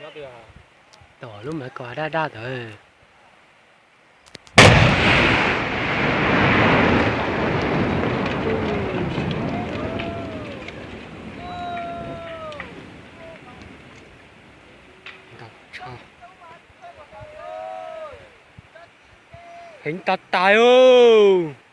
Tom lub maiv kos daj daj ntawd. Heev tas tas os.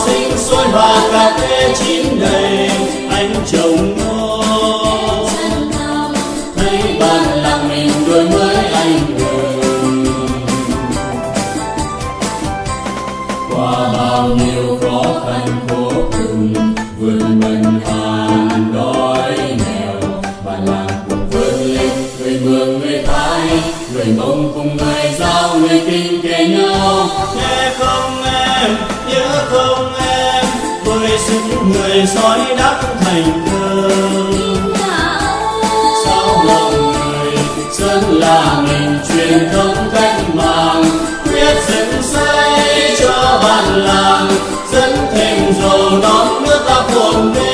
Xinh xôi và cà phê chín đầy, anh trồng ngô. Thấy bản làng mình đổi mới anh mừng. Qua bao nhiêu khó khăn khổ cực, vượt bần hàn đói nghèo, bản làng cùng vươn lên, người Mường, người Thái, người Mông cùng người Dao, người Kinh kể nhau. Nghe không em, nhớ không em, với những người sói Đắk Thành Thơ. Sáu lòng người Sơn là mình truyền thống cách mạng, quyết dựng xây cho bản làng, dâng thêm dầu non nước ta phồn vinh.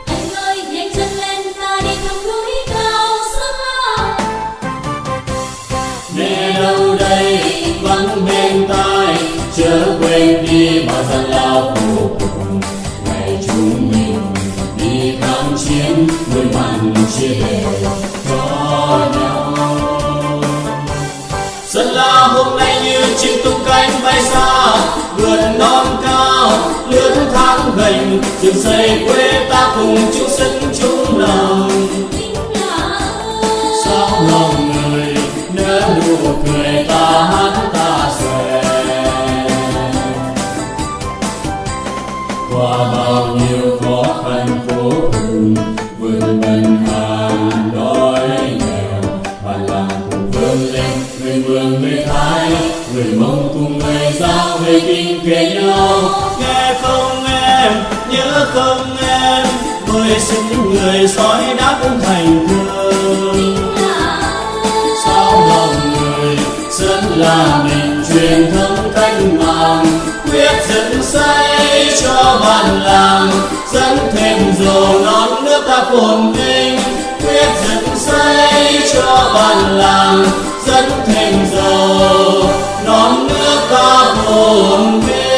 Anh ơi, nhanh chân lên, ta đi thăm núi cao Sơn La. Mẹ đâu đây vắng bên tai, chớ quên đi bao gian lao khổ cực. Ngày chúng mình đi kháng chiến, nuôi mặn chia đều cho nhau. Sơn La hôm nay như chim tung cánh bay xa, vượt non cao, lướt thác gành, dựng xây quê ta cùng chung sức chung lòng. Sao lòng người nở nụ cười ta hát ta xòe. Qua bao nhiêu khó khăn khổ cực, vượt bần hàn đói nghèo, bản làng cùng vươn lên, người Mường, người Thái, người Mông cùng người Dao, người Kinh kể nhau. Nghe không em, nhớ không em, với những người sói Đắk Thành Thơ. Sao lòng người Sơn La mình truyền thống cách mạng, quyết dựng xây cho bản làng, dâng thêm dầu non nước ta phồn vinh. Quyết dựng xây cho bản làng, dâng thêm dầu non nước ta phồn vinh.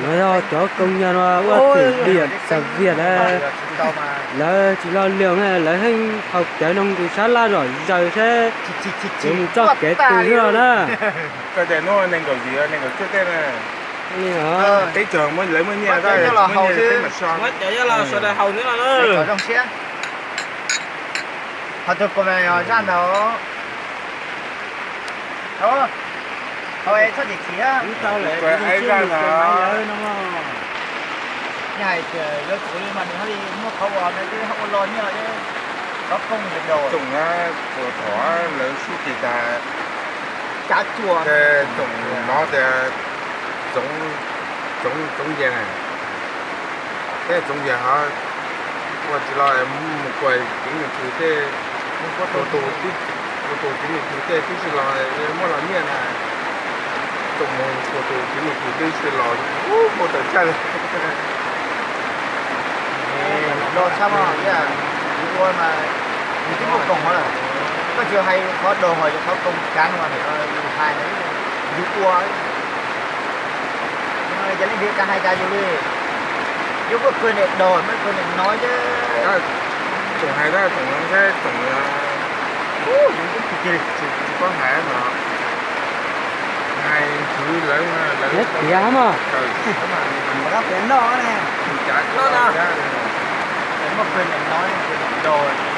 No yog cov công nhân ua thử điểm xả việc na. Lawv tsis lo lus na, lawv heev haus cawv no tus sab laj zom zaws thiab, yuav mus txoj kev tu xwb los na. Teb chaws lawv muaj nyiaj, muaj nyiaj peb mam so. Muab cov nyob los sawv daws haus xwb los na. Ho tus ko mas zaj ntawd. Haus es txhob chim chim. Ib zaj no. Yog hais tias yuav tsum li mas nws thiaj li muaj qhov uas nws twb ua los nyiaj thiab. Qhov koob nws daus. Tsoom na, thaum lawv sib tis tas, cav tsuas, tsoom no tias Txoov, Txoov Yas, peb Txoov Yas ho ua tsis los mus kuas ceev nws tus tej, tus, tus ceev nws tus tej tib si los muab los nyiaj na. Tsoom mus kuas tus ceev nws tus tib si los, ub, muaj tawm tsaj li. Los tshaj mas, yus ua mas yus twb muaj koom hov lawm. Koj tsis hais qhov daus hos yus qhov koom kav no mas yus hais, yus ua. Yog leej twg kas hais cas yus li, yus muaj kawg niam daus, muaj kawg niam no ces. Tsoom hais tab tsoom no saib tsoom, yus twb tsis, tsis paub hais no. Hais khwv lawv, lawv tiav mas. Lawv tiav noj ne. Muaj pawg niam no, pawg niam no.